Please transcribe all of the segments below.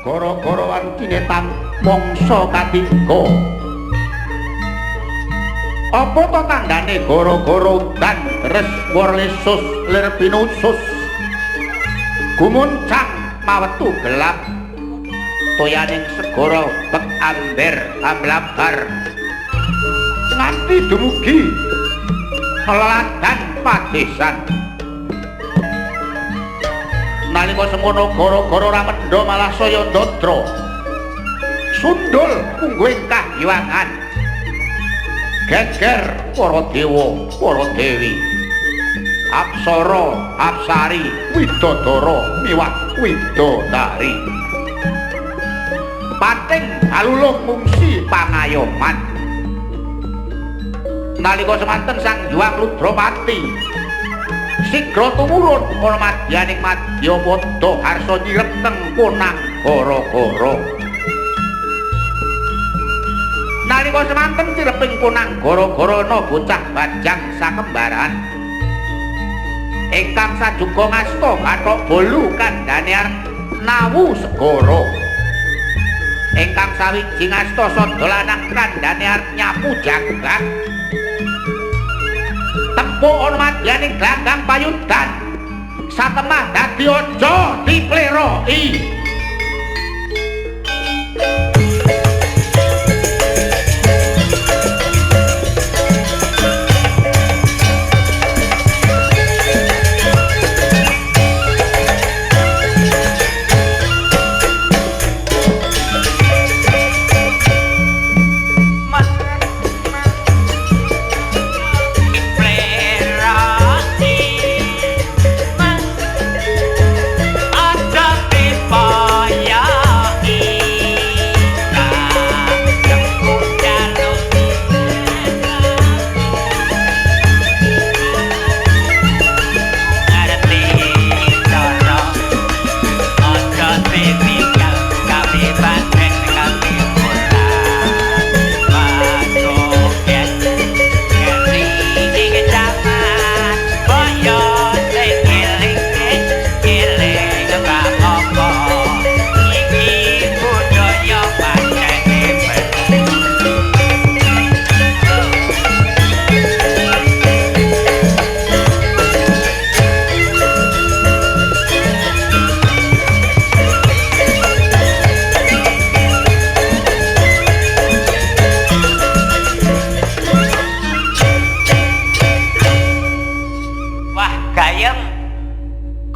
Gara-gara wancine tang mangsa katiga. Apa to tandane gara-gara udan deres warlesus lir pinusus. Gumuncang mawetu gelap. Toyaning segara bek amber amlabar. Nganti dumugi leladan padesan. Nalika semono gara-gara ora mendha malah saya ndadra. Sundul pungguing kahyangan. Geger para dewa, para dewi. Apsara, apsari, widodara miwah widodari. Pating alulung mungsi pangayoman. Nalika semanten Sang Hyang Ludrapati sigra tumurun ana madyaning madyapada harsa nyirep teng konang gara-gara. Nalika semanten cireping konang gara-gara ana bocah bajang sakembaran ingkang sajuga ngasta bathok bolu kandhane arep nawu segara. Ingkang sawiji ngasta sanda lanang kandhane arep nyapu jagat. Tepuk ana madyaning glanggang payudan. Satemah dadi aja dipleroki.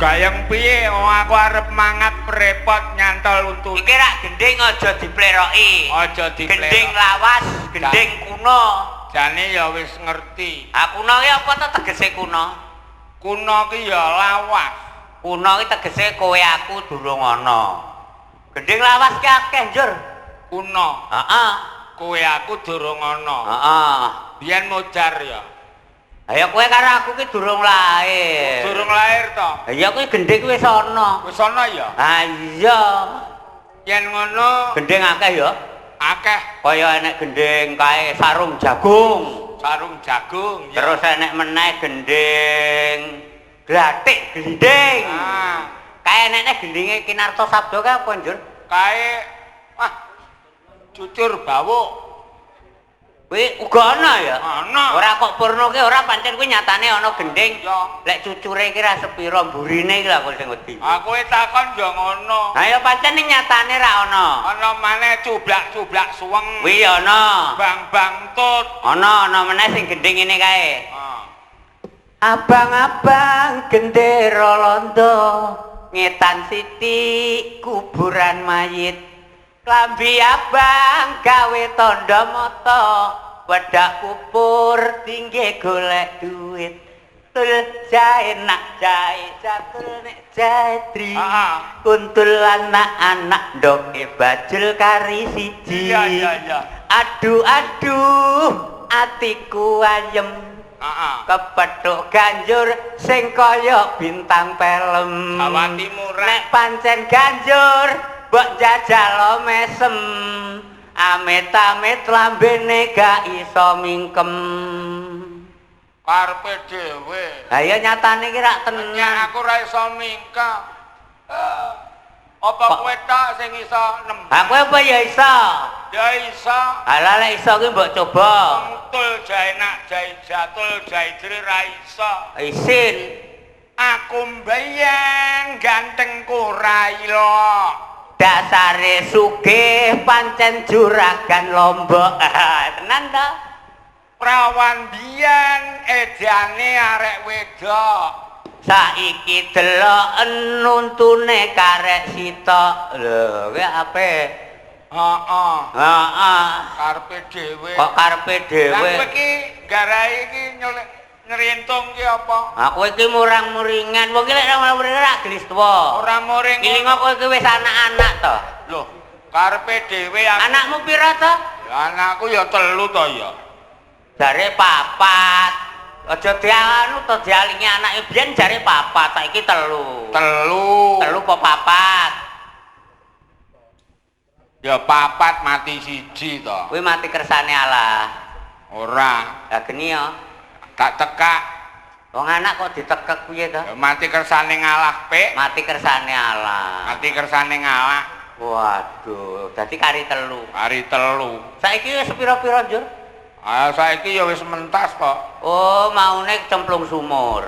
Gayeng piye? Oh, aku arep mangat repot nyantol untu. Iki rak gending aja dipleroki. Aja dipleroki. Gending lawas, gending kuno. Jane ya wis ngerti. Ah kuno ki apa to tegese kuno? Kuno ki ya lawas. Kuno ki tegese kowe aku durung ana. Gending lawas ki akeh, Njur. Kuno. Heeh. Kowe aku durung ana. Heeh. Biyen modar ya. Ayo kowe karo aku ki durung lahir. Durung lahir to? Ya kuwi gendhing wis ana. Wis ana ya? Ha iya. Yen ngono gendhing akeh ya? Akeh. Kaya enek gendhing kae sarung jagung. Sarung jagung ya. Terus enek meneh gendhing glathik glinding. Ah. Kae enekne gendhinge Kinarto Sabdo kae apa, Njur? Kae wah cucur bawuk. Kuwi uga ana ya? Ana. Ora kok purna ki ora, pancen kuwi nyatane ana gendhing. Ya. Lek cucure ki ra sepira mburine ki lha aku sing wedi. Aku takon ya ngono. Ha ya pancen ning nyatane ra ana. Ana maneh cublak-cublak suweng. Kuwi ana. Bang-bang tut. Ana, ana meneh sing gendhing ngene kae. Heeh. Abang-abang gendera londo ngetan siti kuburan mayit. Klambi abang gawe tandha mata, wedak kupur tinggi golek duit. Tul jae nak jae jatul nek jae tri. Kuntul anak-anak ndoke bajul kari siji. Iya iya iya. Aduh aduh atiku ayem. Kepethuk ganjur sing kaya bintang pelem. Awatimu ra. Nek pancen ganjur mbok jajal mesem, amit-amit lambene gak iso mingkem. Karepe dhewe. Ha iya nyatane iki rak tenan. Aku ora iso mingkem. Apa kowe tok sing iso nembang? Ha kowe apa ya iso? Ya iso. Halah lek iso kuwi mbok coba. Tul jaenak jai jatul jaidri ra iso. Isin. Aku mbiyen gantengku ra ilok. Dasare sugih pancen juragan Lombok. Tenan to? Prawan biyen edane arek wedok. Saiki deloken untune karek sitok. Lho, kuwi apik. Heeh. Heeh. Karepe dhewe. Kok karepe dhewe? Lah kowe iki garai iki nyerintung ki apa? Aku iki murang-muringan. Wong iki lek ora muring ora gelis tuwa. Ora muring. Ngilingo kowe iki wis anak-anak to. Lho, karepe dhewe aku. Anakmu pira to? Ya anakku ya 3 to ya. Jare 4. Aja dianu to dialingi anake biyen jare 4, saiki 3. 3. 3 apa 4? Ya 4 mati 1 to. Kuwi mati kersane Allah. Ora. Lah geni ya. Tak tekak. Wong anak kok ditekek piye to? Ya mati kersane ngalah, Pik. Mati kersane Allah. Mati kersane ngalah. Waduh, dadi kari 3. Kari 3. Saiki wis pira-pira, Njur? Ah, saiki ya wis mentas kok. Oh, maune kecemplung sumur.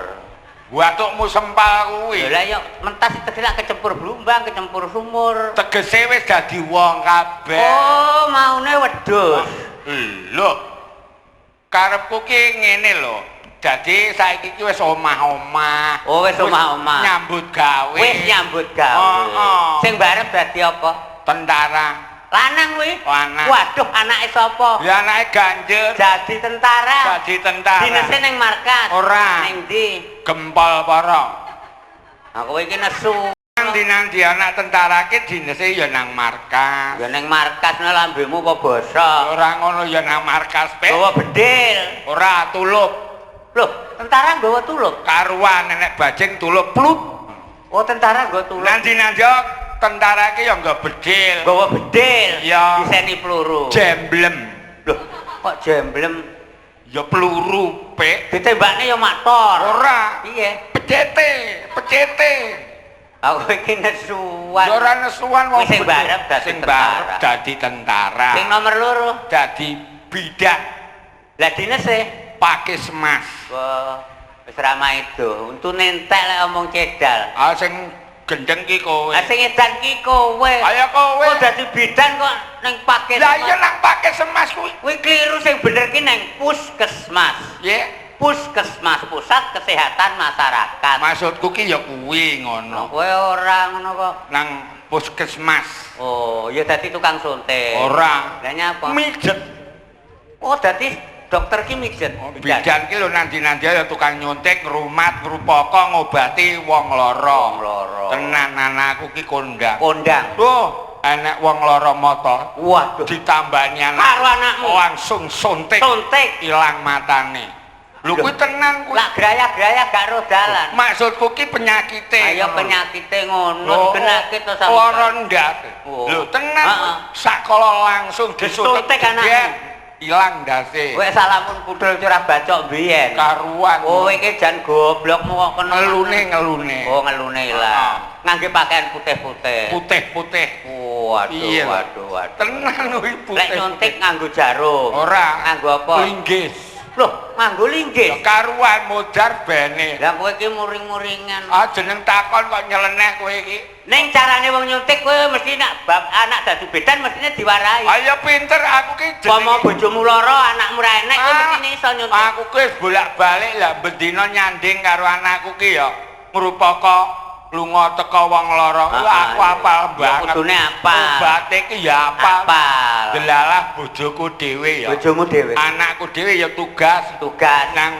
Watukmu sempal kuwi. Lah ya mentas tegese lak kecempur blumbang, kecempur sumur. Tegese wis dadi wong kabeh. Oh, maune wedhus. Lho. Karepku ki ngene lho. Dadi saiki ki wis omah-omah. Oh, wis omah-omah. Nyambut gawe. Wis nyambut gawe. Heeh. Sing barep dadi apa? Tentara. Lanang kuwi? Lanang. Waduh, anake sapa? Ya anake Ganjur. Dadi tentara. Dadi tentara. Dinese ning markas. Ora. Ning ndi? Gempol para. Ha kowe iki nesu. Nang-ndi anak tentara ki dinese ya nang markas. Ya ning markas nang lambemu apa bosok? Ora ngono ya nang markas, Pik. Gawa bedil. Ora tulup. Loh, tentara nggawa tulup? Karuan nenek bajing tulup plup. Oh, tentara nggawa tulup. Nanti-nanti tentara ki ya nggawa bedil. Nggawa bedil. Iya. Diseni peluru. Jemblem. Loh, kok jemblem? Ya peluru, Pik. Ditembakne ya maktor. Ora. Piye? Pecete, pecete. Aku iki nesuan. Ya ora nesuan wong sing barep dadi sing barep dadi tentara. Sing nomor 2 dadi bidak. Lah dinese Pakismas. Wah, wis ra maido. Untune entek lek omong cedal. Ah sing gendeng ki kowe. Ah sing edan ki kowe. Ayo kowe. Kok dadi bidan kok ning Pakismas. Lah iya nang Pakismas kuwi. Kuwi kliru sing bener ki nang Puskesmas. Nggih. Puskesmas, Pusat Kesehatan Masyarakat. Maksudku ki ya kuwi ngono. Kowe ora ngono kok. Nang Puskesmas. Oh, ya dadi tukang suntik. Ora. Lah nyapa? Mijet. Oh, dadi dokter ki mijet. Oh, bidan ki lho nanti-nanti ya tukang nyuntik, ngrumat, ngrupaka, ngobati wong lara. Wong lara. Tenan anakku ki kondang. Kondang. Loh, enek wong lara mata. Waduh. Ditambani anak. Karo anakmu. Langsung suntik. Suntik. Ilang matane. Lho kuwi tenan kuwi. Lah graya-graya gak ro dalan. Maksudku ki penyakite. Ayo penyakite ngono, digenake to sampeyan. Lara ndak. Lho tenan sakala langsung disuntik anakmu. Ilang ndase. Kowe salamun pudul curah bacok biyen. Karuan. Kowe iki jan goblokmu kok kena ngelune. Oh, ngelune ilang. Ngangge pakaian putih-putih. Putih-putih. Waduh, waduh, waduh. Tenan kuwi putih. Lek nyuntik nganggo jarum. Ora. Nganggo apa? Linggis. Loh, nganggo linggis. Ya karuan modar bene. Lah kowe iki muring-muringan. Ah jeneng takon kok nyeleneh kowe iki. Ning carane wong nyuntik kowe mesti nak bab anak dadi bedan mestine diwarahi. Ayo pinter aku ki jenenge. Pomo bojomu lara, anakmu ra enek kowe mestine iso nyuntik. Aku ki wis bolak-balik lah bendina nyanding karo anakku ki ya ngrupaka lunga teka wong lara. Aku apal banget. Kudune apal. Obate ki ya apal. Delalah bojoku dhewe ya. Bojomu dhewe. Anakku dhewe ya tugas. Tugas nang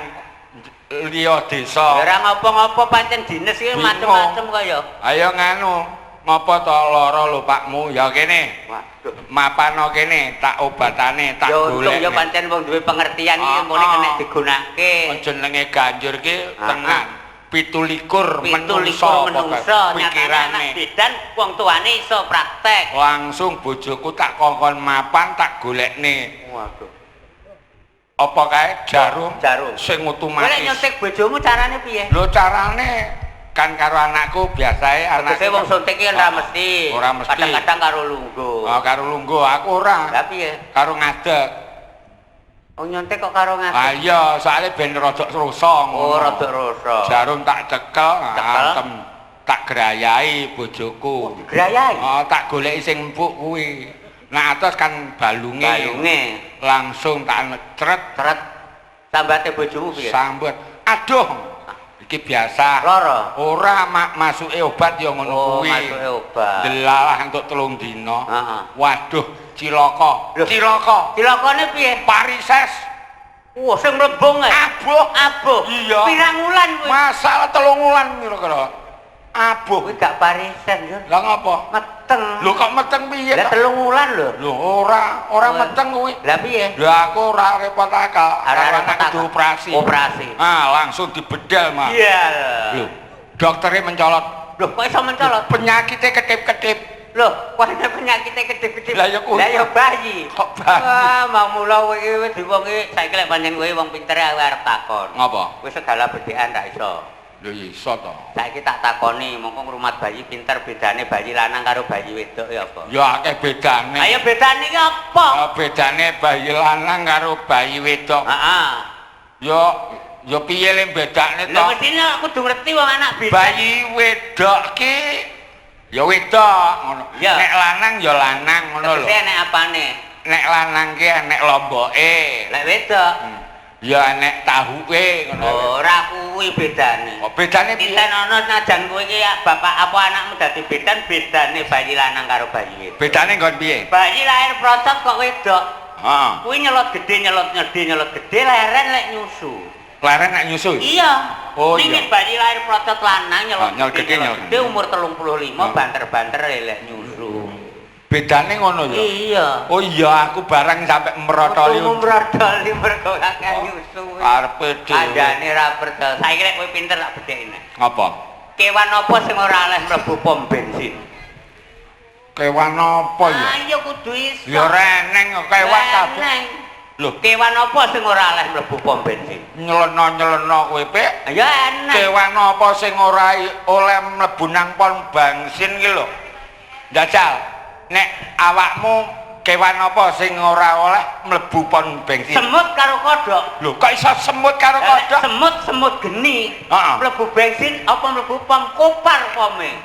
liya desa. Ora ngopo-ngopo pancen dines iki macem-macem kaya. Ayo nganu, ngopo to lara lho Pakmu? Ya kene. Waduh. Mapano kene, tak obatane, tak golek. Ya untung ya pancen wong duwe pengertian iki mune kena digunakake. Jenenge Ganjur ki tenan. 27 menungso pikirane. Bidan wong tuane iso praktek. Langsung bojoku tak kongkon mapan tak golekne. Waduh. Apa kae jarum? Jarum. Sing otomatis. Golek nyuntik bojomu carane piye? Lho carane Kan karo anakku biasae anakku. Tegese wong suntik iki ora mesti. Ora mesti. Kadang-kadang karo lungguh. Oh, karo lungguh aku ora. Lah piye? Karo ngadeg. Wong nyuntik kok karo ngadeg? Ah iya, soalnya ben rodok rasa ngono. Oh, rodok rasa. Jarum tak cekel, antem tak grayai bojoku. Oh, digrayai? Oh, tak goleki sing empuk kuwi. Nah, atos kan balunge. Balunge. Langsung tak cret. Cret. Sambate bojomu piye? Sambet. Aduh. Iki biasa. Lara? Ora, masuke obat ya ngono kuwi. Oh, masuke obat. Delalah entuk 3 dina. Heeh. Waduh, cilaka. Cilaka. Cilakane piye? Parises. Wah, sing mlebung ae. Abuh. Abuh. Iya. Pirang wulan kuwi? Masalah 3 wulan kira-kira. Abuh. Kuwi gak parises, yo. Lah ngopo? Meteng. Lho kok meteng piye? Lah 3 wulan lho. Lho ora meteng kuwi. Lah piye? Lah aku ora repot akal. Ora repot akal. Operasi. Operasi. Ah, langsung dibedel, Mas. Iya. Lho, dokternya mencolot. Lho, kok iso mencolot? Penyakitnya ketip-ketip. Lho, kok ana penyakite ketip-ketip? Lah ya kuwi. Lah ya bayi. Kok bayi? Wah, mau mula kowe iki wis diwongi saiki lek pancen kowe wong pinter aku arep takon. Ngapa? Kowe segala bedhekan ra iso. Lho iso to. Saiki tak takoni, mongko ngrumat bayi pinter bedane bayi lanang karo bayi wedok ya apa? Ya akeh bedane. Ayo bedane iki apa? Ya bedane bayi lanang karo bayi wedok. Heeh. Ya ya piye le bedane to? Lha mestine aku kudu ngerti wong anak beda. Bayi wedok ki ya wedok ngono. Nek lanang ya lanang ngono lho. Tegese enek apane? Nek lanang ki enek lomboke. Lek wedok ya enek tahuke ngono. Ora kuwi bedane. Kok bedane piye? Titenono najan kowe iki bapak apa anakmu dadi bedan, bedane bayi lanang karo bayi wedok. Bedane nggon piye? Bayi lahir procot kok wedok. Heeh. Kuwi nyelot gede, nyelot gede, nyelot gede leren lek nyusu. Leren nek nyusu? Iya. Oh iya. Ning bayi lahir procot lanang nyelot gede, nyelot gede umur 35 banter-banter lek nyusu. Bedane ngono ya? Iya. Oh iya, aku barang sampe mrotoli. Mrotoli mergo akeh nyusu. Karepe dhewe. Kandhane ra percaya. Saiki lek kowe pinter tak bedhekne. Ngapa? Kewan apa sing ora oleh mlebu pom bensin? Kewan apa ya? Ayo kudu iso. Ya ora eneng kewan kabeh. Lho, kewan apa sing ora oleh mlebu pom bensin? Nyelena-nyelena kowe, Pik. Ya enak. Kewan apa sing ora oleh mlebu nang pom bensin ki lho? Jajal. Nek awakmu kewan apa sing ora oleh mlebu pom bensin? Semut karo kodhok. Lho, kok iso semut karo kodhok? Semut geni. Mlebu bensin apa mlebu pom kopar pome?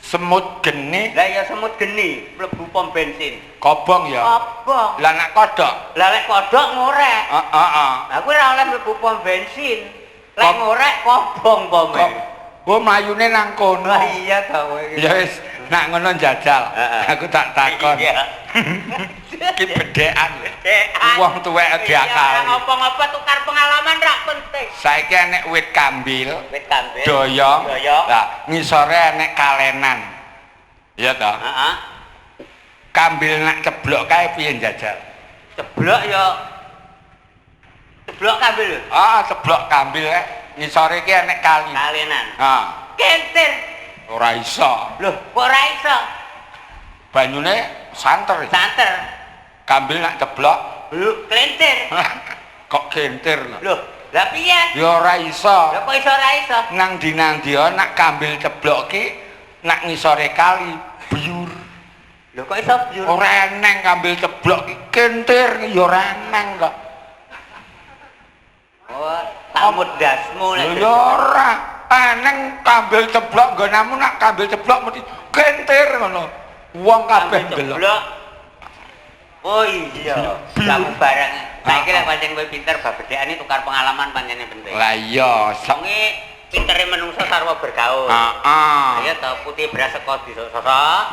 Semut geni? Lah ya semut geni mlebu pom bensin. Kobong ya? Kobong. Lah nek kodhok? Lah lek kodhok ngorek. Heeh. Lah kuwi ora oleh mlebu pom bensin. Lek ngorek kobong pome. Oh, mlayune nang kono. Lah iya ta kowe iki. Ya wis, nak ngono njajal. Aku tak takon. Iya. Iki bedhekan. Wong tuwek diakali. Ora ngopo-ngopo tukar pengalaman rak penting. Saiki enek wit kambil. Wit kambil. Doyong. Lah ngisore enek kalenan. Iya ta? Heeh. Kambil nak ceblok kae piye njajal? Ceblok ya. Ceblok kambil lho. Ah, ceblok kambil kae. Ngisore iki enek kali. Kalenan. Ha. Kentir. Ora iso. Lho, kok ora iso? Banyune santer. Santer. Kambil nak ceblok, lho, klentir. Kok kentir lho? Lho, lah piye? Ya ora iso. Lho kok iso ora iso? Nang ndi-nandi nak kambil ceblok ki nak ngisore kali biyur. Lho kok iso biyur? Ora eneng kambil ceblok ki kentir ya ora eneng kok. Oh, tamut dasmu lek. Ya ora. Eneng kambil ceblok nggonamu nak kambil ceblok mesti kentir ngono. Wong kabeh ndelok. Oh iya, kamu barang. Saiki lek pancen kowe pinter bab bedhekane tukar pengalaman pancene penting. Lah iya, wonge pintere menungso sarwa bergaul. Heeh. Ayo to putih beras saka disosok.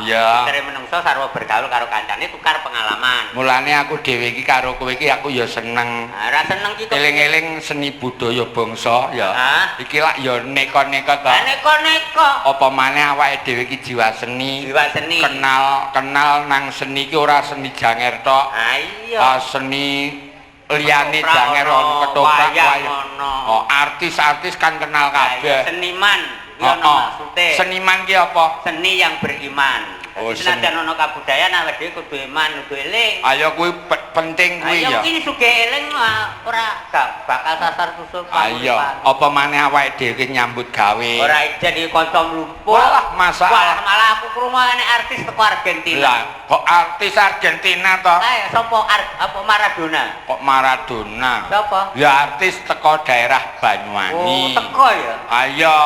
Iya. Pintere menungso sarwa bergaul karo kancane tukar pengalaman. Mulane aku dhewe iki karo kowe iki aku ya seneng. Ora seneng iki. Eling-eling seni budaya bangsa ya. Iki lak ya neka-neka to. Lah neka-neka. Apa maneh awake dhewe iki jiwa seni. Jiwa seni. Kenal nang seni iki ora seni janger tok. Ha iya. Seni liyane janger ono ketoprak wayang. Oh, artis-artis kan kenal kabeh. Seniman kuwi ono maksude. Seniman ki apa? Seni yang beriman. Oh, senajan ana kabudayan awake dhewe kudu iman, kudu eling. Ayo kuwi penting kuwi ya. Ayo iki sugih eling ora bakal sasar susul. Ayo, apa maneh awake dhewe nyambut gawe. Ora ijen iki kanca mlumpuk. Walah masalah. Walah malah aku krungu nek artis teko Argentina. Lah, kok artis Argentina to? Lah sapa apa Maradona? Kok Maradona? Sapa? Ya artis teko daerah Banyuwangi. Oh, teko ya. Ayo,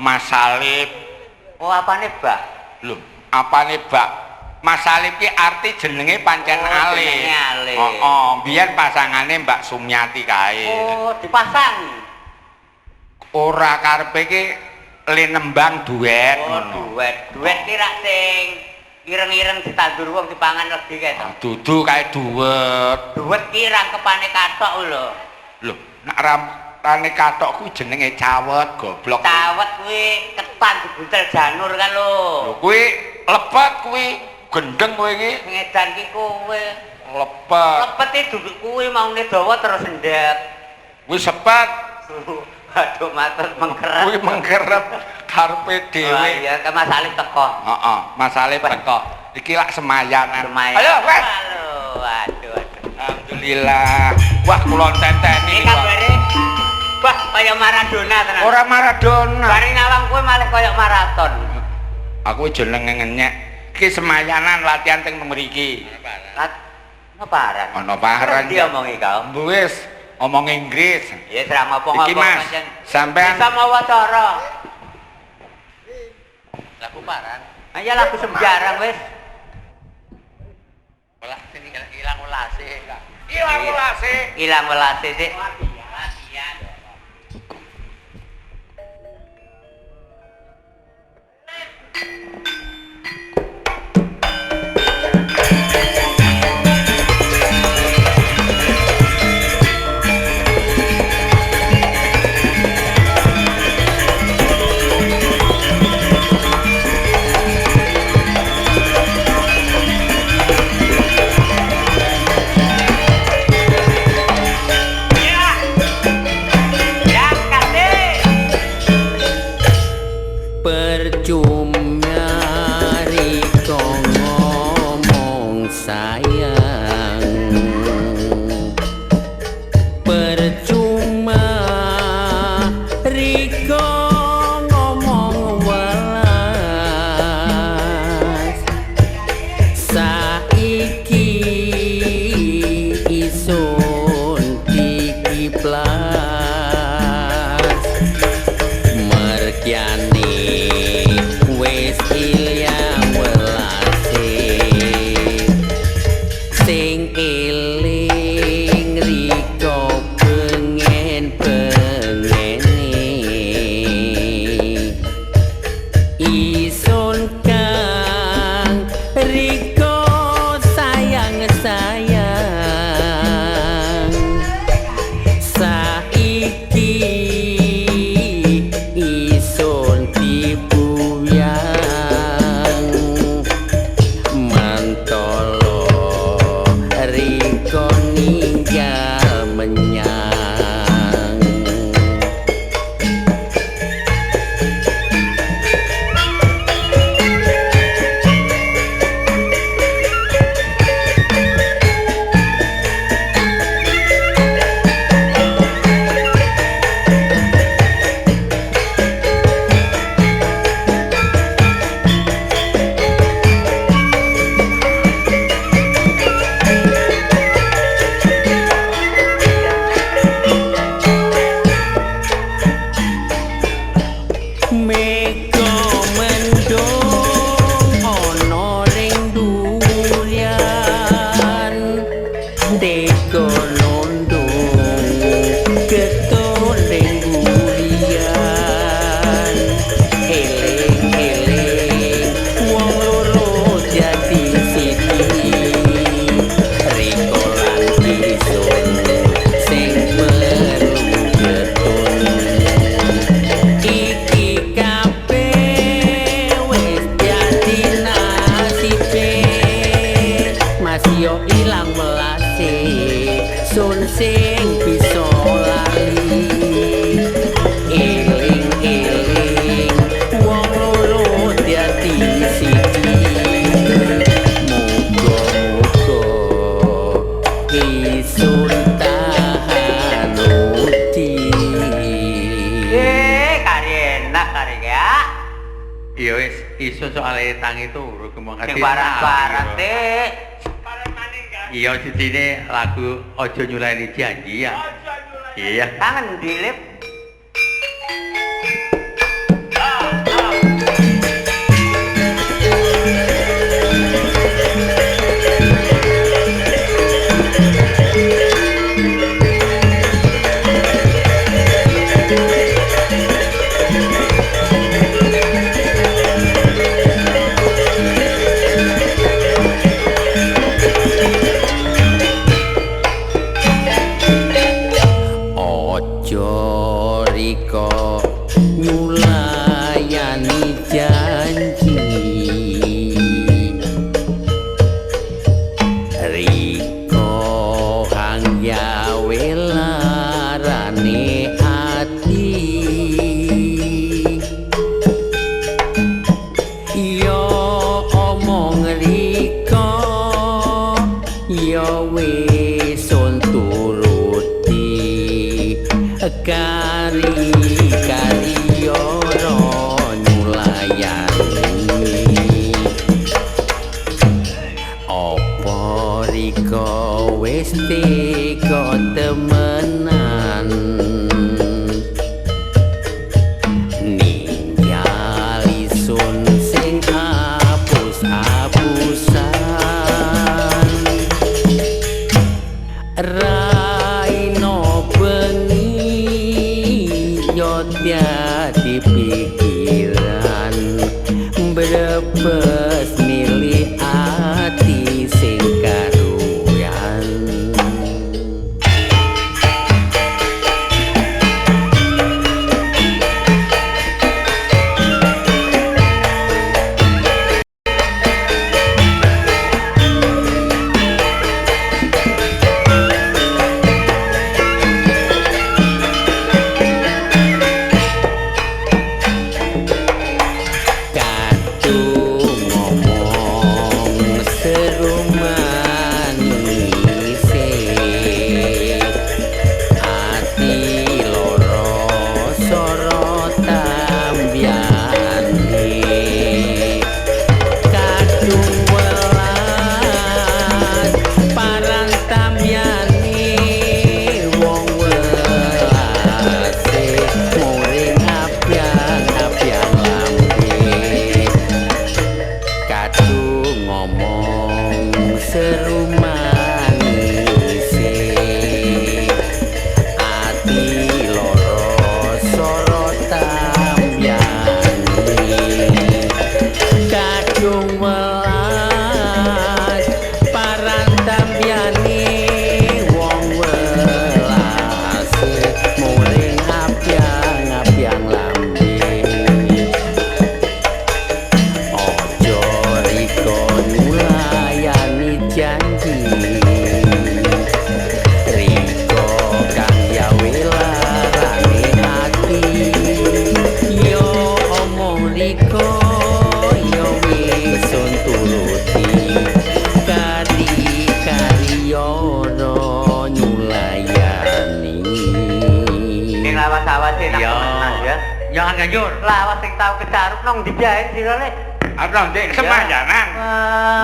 Mas Salib. Oh, apane, Bak? Lho, apane Bak? Mas Salib ki arti jenenge pancen oh, Alif. Jenenge Alif. Heeh, biyen pasangane Mbak Sumiati kae. Oh, dipasang. Ora karepe ki le nembang duet Oh, ngono. duet. Duet ki rak sing ireng-ireng ditandur wong dipangan legi kae to. Dudu kae duet. Duet ki rangkepane kathok lho. Lho, nek rangkepane kathok kuwi jenenge cawet, goblok. Cawet kuwi ketan dibuntel janur kan lho. Lho kuwi lepet kuwi gendeng kowe iki. Ngedan ki kowe. Lepet. Lepete duduk kuwi maune dawa terus endek. Kuwi sepet. Waduh matur mengkerep. Kuwi mengkerep karepe dhewe. Oh iya, ke Mas Alif teko. Heeh, Mas Alif teko. Iki lak semayanan. Semayan. Ayo, wes. Waduh, waduh. Alhamdulillah. Wah, kula tenteni iki. Kabare wah kaya Maradona tenan. Ora Maradona. Bareng nawang kowe malah kaya maraton. Aku jenenge ngenyek. Iki semayanan latihan teng mriki. Ana paran. Ana paran. Dia omongi kau. Wis omong Inggris. Ya ora ngopo-ngopo iki Mas, sampean bisa mawa cara. Lagu paran. Ayo lagu sembarang wis. Welas sing ilang welase. Ilang welase. Ilang welase sik. Latihan. Eling-eling wong loro dadi siji. Isun soalé tangi turu kemong Sing parah-parah, Dik. Iya sijine lagu Aja Nyulayani Janji ya. Iya. Kangen dilip. Aja rika nyulayani janji, rika hang gawe larane ati. Ya omong rika ya wis turuti, kari-kari ora nyulayani. Apa rika wis tega temenan ninggal isun sing apus-apusan, raino bengi yo dadi pikiran, brebes milih ati sing karuyan. Kadung ngomong seru manise, ati loro soro tambyane. Kadung welas parang tambyane, wong welase muring abyang-abyang lambe. Kadung ngomong seru manise, ati loro soro tambyane. Kadung welas parang tambyane, wong welase muring abyang-abyang lambe. Aja rika nyulayani janji, rika kang gawe larane ati. Ya omong rika ya wis turuti, kari-kari ora nyulayani. Sing lawas-lawas enak Iya. temenan ya. Jangan ganjur. Lawas sing tau kecaruk nang ndi bae sira le. Ana ndek semayanan.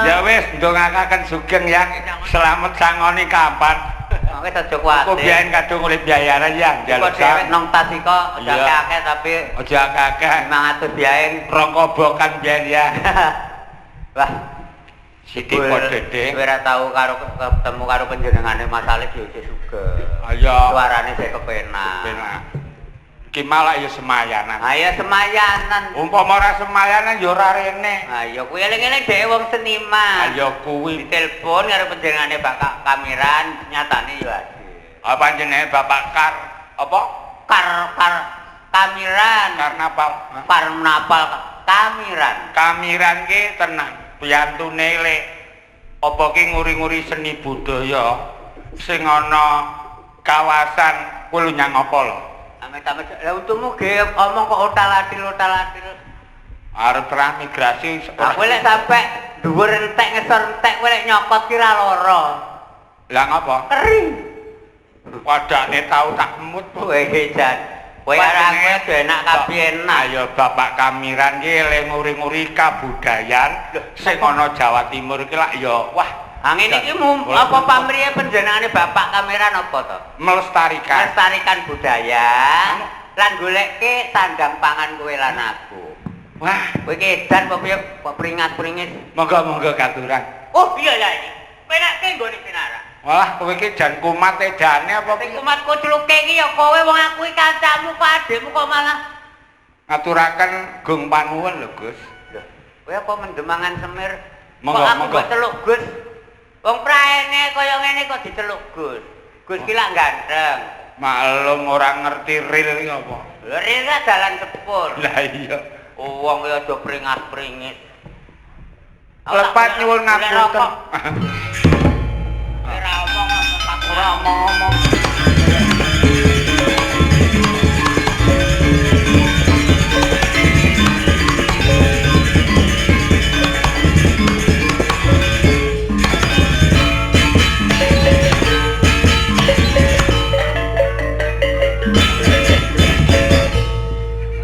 Ya wis ndongakaken sugeng ya. Selamat sangoni kapan. Wis aja Aku kuwatir. biyen kadung oleh biayaran ya njaluk Kok dhewe nang tas iko aja Iya. akeh tapi Aja akeh. 500 biyen. Rong kobokan biyen ya. Wah, Siti padha Kowe ora tau karo ketemu karo panjenengane Mas Alif ya isih sugih. Ayo. Suarane sik kepenak. Penak. Ki malah ya semayanan. Ayo semayanan. Umpama ora semayanan ya ora rene. Ayo kuwi eling-eling dhewe wong seniman. Ayo kuwi. Ditelepon karo panjenengane Pak Kamiran nyatane ya hadir. Apa jenenge Bapak Kar apa? Kar Kar Kamiran. Karnapal. Karnapal Kamiran. Kamiran ki tenang, piyantune lek apa ki nguri-nguri seni budaya sing ana kawasan kuwi nyang apa lho? Amit-amit. Lah untumu ge omong kok otal-atil-otal-atil. Arep transmigrasi Aku lek sampe dhuwur entek ngesor entek kowe lek nyokot ki ra lara. Lah ngapa? Kering. Padane tau tak emut. Kowe jan. Kowe arang kowe enak kabeh enak. Ayo Bapak Kamiran ki le nguri-nguri kabudayan sing ana Jawa Timur iki lak ya wah. Ha ngene iki apa pamriye panjenengane Bapak Kamiran apa to? Melestarikan. Melestarikan budaya lan goleke sandang pangan kowe lan aku. Wah, kowe iki edan apa piye kok pringat-pringis? Monggo-monggo katuran. Oh iya ya iki. Penakke nggone pinarak. Wah, kowe iki jan kumat edane apa piye? Kumat kucluke iki ya kowe wong aku iki kancamu kok adikmu kok malah ngaturaken gung panuwun lho, Gus. Lho, kowe apa mendemangan semir? Monggo, kok aku monggo. mbok celuk Gus. Wong praene kaya ngene kok diceluk Gus. Gus ki lak ganteng. Maklum ora ngerti ril iki apa. Lho, ril lak dalan sepur. Lah iya. Wong ya aja pringas-pringis. Lepat nyuwun ngapunten. Ora omong-omong Pak, ora omong-omong.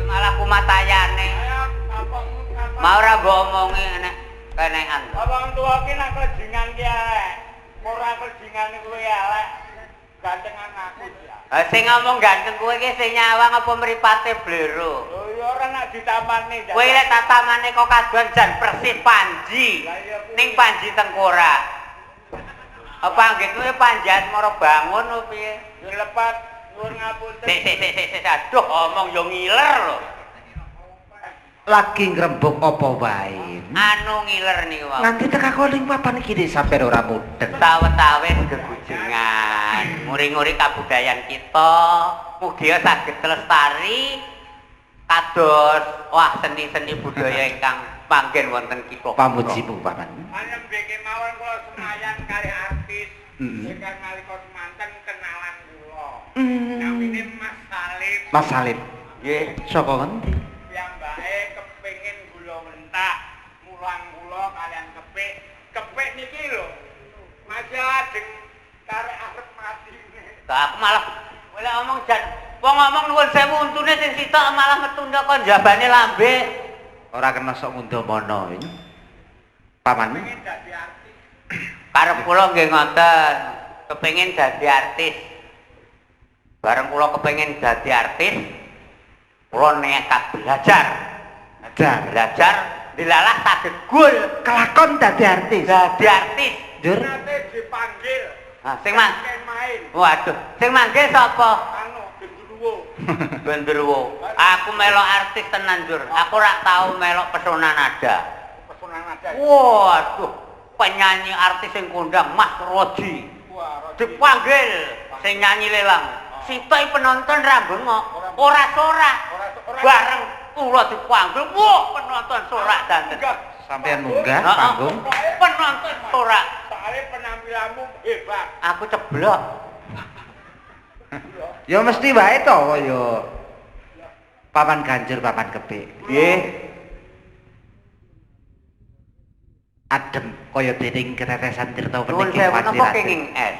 Malah kumatayane. Mau ora mbok omongi enek kenekan. Wong tuwa ki nak klejingan ki elek. Ora klejingan kuwi elek. Gantengan aku ya. Ha sing ngomong ganteng kowe ki sing nyawang apa mripate blero. Lho ya ora nak ditamani. Kowe lek tatamane kok kaduan jan persis Panji. Ning Panji Tengkorak. Apa anggitmu Panji Asmara Bangun apa piye? Ya lepat nyuwun ngapunten. Sik sik sik sik aduh omong yo ngiler lho. Lagi ngrembug apa wae? Anu ngiler niku wae. Nganti teka ning papan iki sampe ora mudeng. Tawe-tawe gegujengan, nguri-nguri kabudayan kita, mugi saged lestari kados wah seni-seni budaya ingkang manggen wonten kitha. Pamujimu paman. Anem beke mawon kula semayan kalih artis. Ingkang nalika semanten kenalan kula. Namine Mas Salim. Mas Salim. Nggih. Saka ngendi? Piyambake kepengin gula mentah, mulang kula kalian kepik. Kepik niki lho. Masih lajeng karek arep mati. Lah aku malah oleh omong jan wong ngomong nuwun sewu untune sing sitok malah metu kon jabane lambe. Ora kena sok ngundamana iki. Paman kepengin dadi artis. Karep kula nggih ngoten, kepengin dadi artis. Bareng kula kepengin dadi artis, kula nekat belajar. Belajar dilalah saged gol kelakon dadi artis. Dadi artis. Njur nate dipanggil. Ha sing main. Waduh, sing manggil sapa? Anu gendruwo. Gendruwo. Aku melok artis tenan, Njur. Aku ora tau melok Pesona Nada. Pesona Nada. Waduh, penyanyi artis sing kondang Mas Roji. Dipanggil sing nyanyi lelang. Sitoke penonton ra bengok, ora sorak. Bareng kula dipanggil, wah penonton sorak danten. Sampeyan munggah panggung, penonton sorak. Soale penampilanmu hebat. Aku ceblok. Ya mesti wae to ya. Paman Ganjur, paman Kepik. Nggih. Adem kaya dening ketetesan tirta Nuwun wening sewu napa kenging es?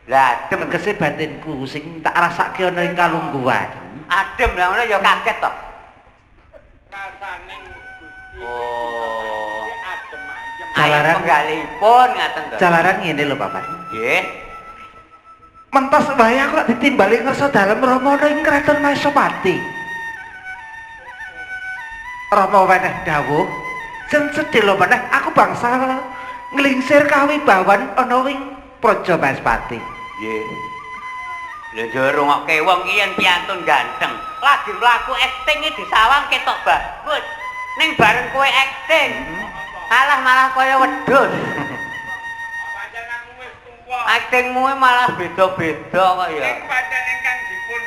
Lah adem tegese batinku sing tak rasake ana ing kalungguhan. Adem lah ngono ya kaget to. Rasane Gusti. Oh. Adem ayem. Jalaran penggalipun ngaten to. Jalaran ngene lho Paman. Nggih. Mentos wae aku lak ditimbali ngersa dalem Rama ana ing kraton Maesapati. Rama weneh dawuh, "Jen sedhela meneh aku bangsa nglingsir kawibawan ana ing Praja Maespati." Nggih. Lha yo rungokke wong iki yen piantun ganteng, lagi mlaku akting iki disawang ketok bagus. Ning bareng kowe akting, alah malah kaya wedhus. Pancen aku wis tuwa. Aktingmu malah beda-beda kok ya. Ning pancen ingkang dipun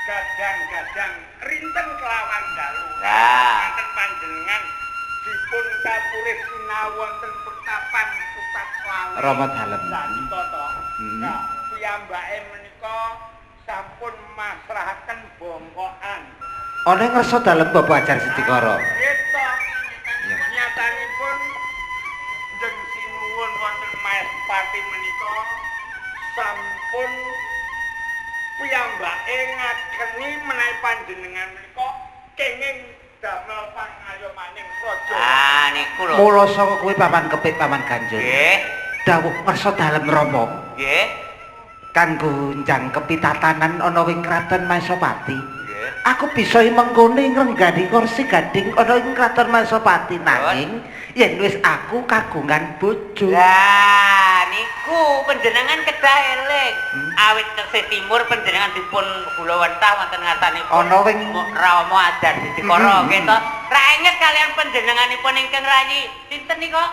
gadang-gadang rinten kelawan dalu. Lah, wonten panjenengan dipun kapurih sinau wonten pertapan pusat Slawi. Rama dalem. Lah ditata. Nah, piyambake menika sampun masrahaken bongkokan. Ana ngersa dalem Bapak Ajar Sedikara. Nggih to. Nyatanipun njeng sinuwun wonten Maespati menika sampun Piyambake ngakeni menawi panjenengan menika kenging damel pangayomaning praja. Ah niku lho. Mula saka kuwi Paman Kepit Paman Ganjur. Nggih. Dawuh ngersa dalem Rama Nggih. kanggo njangkepi tatanan ana ing Kraton Maesapati. Nggih. Aku bisa mengkone ngrenggani kursi gading ana ing Kraton Maesapati nanging yen wis aku kagungan bojo. Lah niku panjenengan kedah eling. Awit tesih timur panjenengan dipun gulawentah wonten ngarsanipun Ana ing Rama Ajar Didikara nggih to. Ra inget kalian panjenenganipun ingkang rayi sinten nika?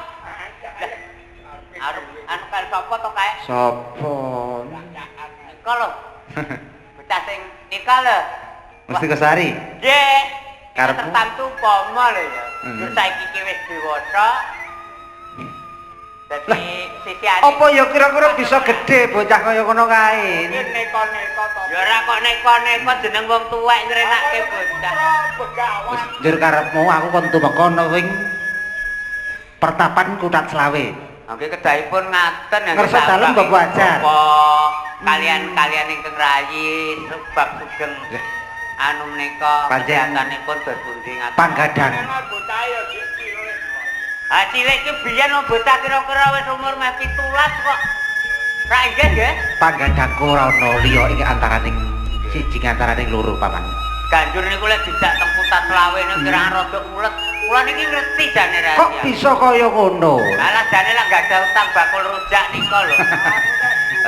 Anu anu kali sapa to kae? Sapa? Nika lho. Bocah sing nika lho. Mustikasari. Nggih. Karepmu? Tertamtu upama lho ya. Hmm. Saiki ki wis dewasa. Dadi sisiane Apa ya kira-kira bisa gedhe bocah kaya ngono kae? Neko-neko to. Ya ora kok neko-neko jeneng wong tuwek ngrenake bocah. Begawan. Wis njur karepmu aku kon tumeka ana ing pertapan Kuthat Slawe. Nggih kedahipun ngaten ya. Ngersa dalem Bapak Ajar. Apa kalian-kalian ingkang rayi sebab sugeng anu menika kegiatanipun dos pundi ngaten. Panggadang. Bocah ya cilik. Ah cilik ki biyen wong bocah kira-kira wis umur meh 17 kok. Ra nggih nggih. Panggadangku ora ana liya ing antaraning siji antaraning loro Paman. Ganjur niku lek dijak teng Kuthat Slawe niku kirang rada ulet. Kula niki ngerti jane rahasia. Kok bisa kaya ngono? Alah jane lak gak ada utang bakul rujak nika lho.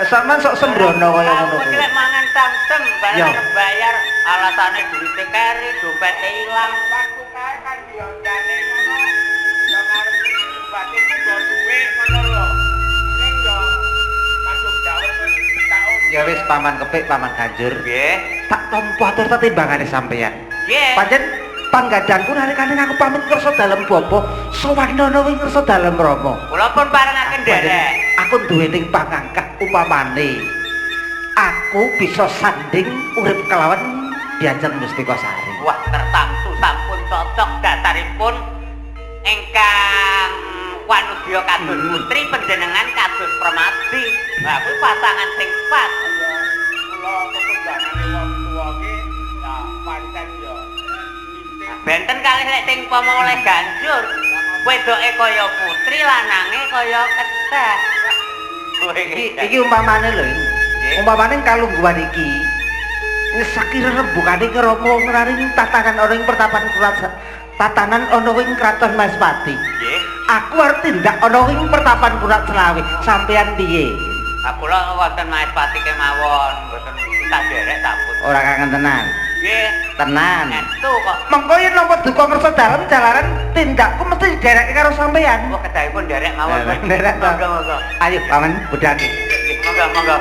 Sampeyan sok sembrono kaya ngono Aku kuwi. lek mangan samsem bareng Ya. arep bayar alasane duwite keri, dompete ilang. Waktu kae kan dioncane ngono. Ya karep bate nggo duwe ngono lho. Ning yo kadung dawet tak om. Ya wis Paman Kepik, Paman Ganjur. Nggih. Tak tampa atur timbangane sampeyan. Nggih. Pancen panggadangku nalikane aku pamit ngersa dalem bapa, sowan ana ing ngersa dalem Rama. Kula pun parengaken nderek. Aku duwe ning pangangkah upamane. Aku bisa sanding urip kelawan Diajeng Mustikasari. Wah, tertamtu sampun cocok dasaripun ingkang wanudya kados putri panjenengan kados permadi. Lah kuwi pasangan sing pas. Kula ketembangane wong tuwa ki ya pancen yo. Benten kalih lek sing upama oleh ganjur, wedoke kaya putri, lanange kaya kedah. Iki iki umpamane lho. Umpamane kalungguhan iki ngesaki rembugane Rama ngraring tatanan ana ing pertapan Kuthat tatanan ana ing Kraton Maespati. Nggih. Aku arep tindak ana ing pertapan Kuthat Slawe. Sampeyan piye? Ah kula wonten Maespati kemawon, mboten tak derek sampun. Ora kangen tenan. Nggih. Tenan. Estu kok. Mengko yen nampa duka ngersa dalem jalaran tindakku mesti diderekke karo sampeyan. Wah, kedahipun derek mawon. Derek to. Monggo, monggo. Ayo paman budhake. Nggih, monggo, monggo.